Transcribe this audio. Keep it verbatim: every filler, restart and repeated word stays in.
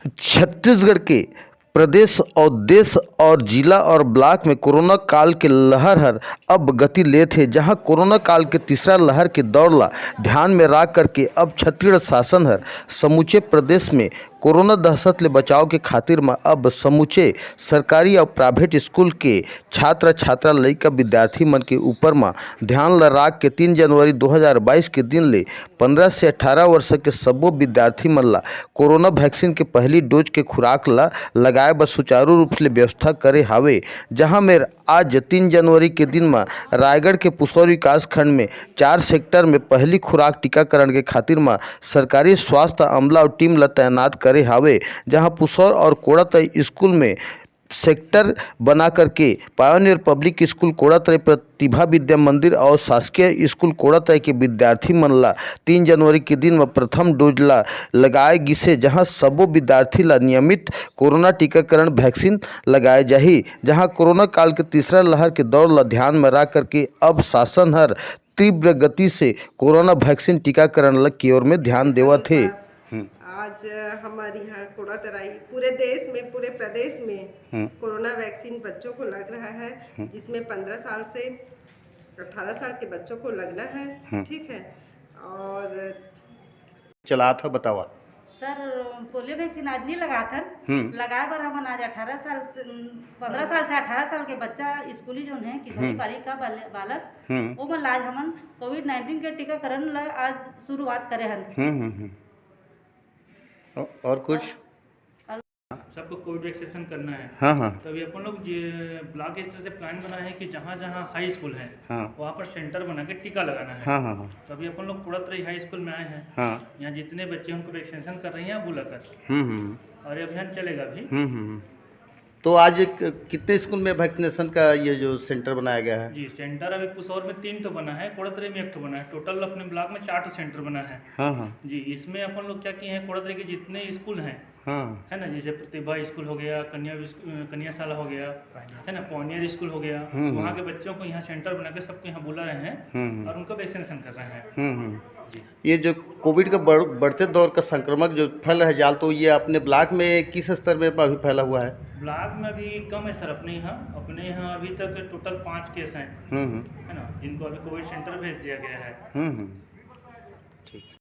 छत्तीसगढ़ के प्रदेश और देश और जिला और ब्लॉक में कोरोना काल के लहर हर अब गति लेत हे, जहां कोरोना काल के तीसरा लहर के दौर ला ध्यान में राख करके अब छत्तीसगढ़ शासन हर समूचे प्रदेश में कोरोना दहशत ले बचाव के खातिर म अब समूचे सरकारी और प्राइवेट स्कूल के छात्र छात्रा, लइका विद्यार्थी मन के ऊपर म ध्यान ल राख के तीन जनवरी दो हज़ार बाईस के दिन ले पन्द्रह से अठारह वर्ष के सब्बो विद्यार्थी मन ला कोरोना वैक्सीन के पहली डोज के खुराक ला लगाए बर सुचारू रूप ले व्यवस्था करे हावे, जहां में आज तीन जनवरी के दिन म रायगढ़ के पुसौर विकास खंड में चार सेक्टर में पहली खुराक टीकाकरण के खातिर म सरकारी स्वास्थ्य अमला और टीम ला तैनात करे हावे, जहां पुसौर और कोड़ातई स्कूल में सेक्टर बना करके पायोनियर पब्लिक स्कूल कोड़ातई, प्रतिभा विद्या मंदिर और शासकीय स्कूल कोड़ातई के विद्यार्थी मन ला तीन जनवरी के दिन म प्रथम डोज ला लगाए गिसे, जहां सबो विद्यार्थी ला नियमित कोरोना टीकाकरण वैक्सीन लगाए जाही, जहां कोरोना काल के तीसरा लहर के दौर ला ध्यान में रख करके अब शासन हर तीव्र गति से कोरोना वैक्सीन टीकाकरण ला की ओर में ध्यान देवत हे। हम्म। आज हमारे यहाँ कोड़ातराई, पूरे देश में, पूरे प्रदेश में हम्म। कोरोना वैक्सीन बच्चों को लग रहा है, हम्म। जिसमें पन्द्रह साल से अठारह साल के बच्चों को लगना है, हम्म। ठीक है। और चलात ह, बतावा। सर, पोलियो वैक्सीन आज नहीं लगाथन। हम्म। लगाए बर हमन आज अठारह साल से, पन्द्रह साल से अठारह साल के बच्चा, स्कूली जोन है, किशोरी हम्म। बालिका, बाल-, बालक, हम्म। ओमन ला आज हमन कोविड नाइन्टीन के टीकाकरण ला आज शुरुआत करे हन। हम्म, हम्म, हम्म। औ-, और कुछ? सबको कोविड वैक्सीनेशन करना है। हाँ, हाँ। तो अभी अपन लोग जे ब्लॉक स्तर से प्लान बना है कि जहाँ जहाँ हाई स्कूल है, हाँ। वहाँ पर सेंटर बना के टीका लगाना है। हाँ, हाँ, हाँ। तो अभी अपन लोग कोड़ातराई हाई स्कूल में आए हैं। हाँ। यहाँ जितने बच्चे हैं उनको वैक्सीनेशन कर रहे हैं यहाँ बुलाकर। हम्म, हम्म। और ये अभियान चलेगा अभी। हम्म, हम्म, हम्म। तो आज एक, कितने स्कूल में वैक्सीनेशन का ये जो सेंटर बनाया गया है? जी, सेंटर अभी पुसौर में तीन तो बना है, कोड़ातराई में एक तो बना है। टोटल अपने ब्लॉक में चार तो सेंटर बना है। हाँ, हाँ। जी, इसमें अपन लोग क्या किए हैं, कोड़ातराई के जितने स्कूल हैं, हाँ। है ना, जैसे प्रतिभा स्कूल हो गया, कन्या विस-, अ, कन्याशाला हो गया, है ना, पायोनियर स्कूल हो गया, हम्म, हम्म। वहाँ के बच्चों को यहाँ सेंटर बना के सबको यहाँ बुला रहे हैं हम्म, हम्म। और उनको वैक्सीनेशन कर रहे हैं। हम्म, हम्म। जी। ये जो कोविड का बढ़-, बढ़ते दौर का संक्रमण जो फैल रहा है जाल, तो ये अपने ब्लॉक में किस स्तर में अभी फैला हुआ है? ब्लॉक में अभी कम है सर, अपने यहाँ, अपने यहाँ अभी तक टोटल पाँच केस हैं, हम्म, हम्म। है ना, जिनको अभी कोविड सेंटर भेज दिया गया है। हम्म, हम्म। ठीक।